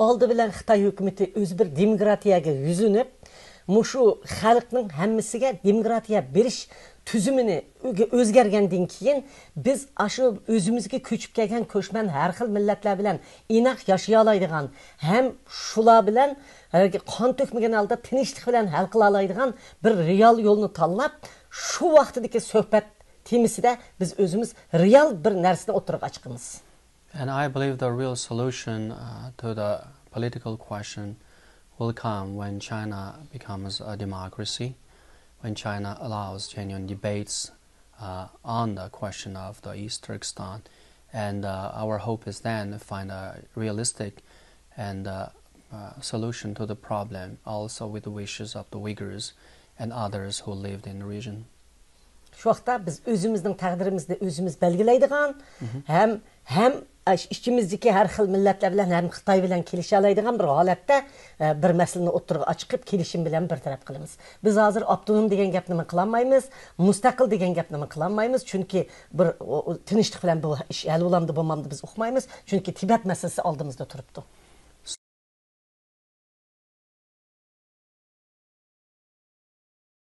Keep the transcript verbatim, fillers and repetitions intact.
ئالدى بىلەن خىتاي ھۆكۈمىتى ئۆزى بىر دېموكراتىيەگە يۈزلىنىپ، مۇشۇ خەلقنىڭ ھەممىسىگە دېموكراتىيە بېرىش تۈزۈمىنى ئۆگە-، ئۆزگەرگەندىن كېيىن، بىز ئاشۇ ئۆزىمىزگە كۆچۈپ كەلگەن كۆچمەن ھەر خىل مىللەتلەر بىلەن ئىناق ياشىيالايدىغان ھەم شۇلار بىلەن، ھە، قان تۆكمىگەن ھالدا تىنچلىق بىلەن ھەل قىلالايدىغان بىر رېئال يولنى تاللاپ، شۇ ۋاقتىدىكى سۆھبەت تېمىسىدە بىز ئۆزىمىز رېئال بىر نەرسىنى ئوتتۇرىغا چىقىمىز. And I believe the real solution uh, to the political question will come when China becomes a democracy, when China allows genuine debates uh, on the question of the East Turkestan. And uh, our hope is then to find a realistic and uh, uh, solution to the problem, also with the wishes of the Uyghurs and others who lived in the region. شۇ ۋاقىتتا بىز ئۆزىمىزنىڭ تەقدىرىمىزنى ئۆزىمىز بەلگىلەيدىغان ھەم ھەم ئىچىمىزدىكى ھەر خىل مىللەتلەر بىلەن ھەم خىتاي بىلەن كېلىشەلەيدىغان بىر ھالەتتە، ئە، بىر مەسىلىنى ئوتتۇرىغا چىقىپ، كېلىشىم بىلەن بىر تەرەپ قىلىمىز. بىز ھازىر ئاپتونوم دېگەن گەپنىمۇ قىلالمايمىز، مۇستەقىل دېگەن گەپنىمۇ قىلالمايمىز، چۈنكى بىر، ئۇ، ئۇ، تىنچلىق بىلەن بۇ ئىش ھەل بولامدۇ، بولمامدۇ بىز ئۇقمايمىز، چۈنكى تىبەت مەسىلىسى ئالدىمىزدا تۇرۇپتۇ.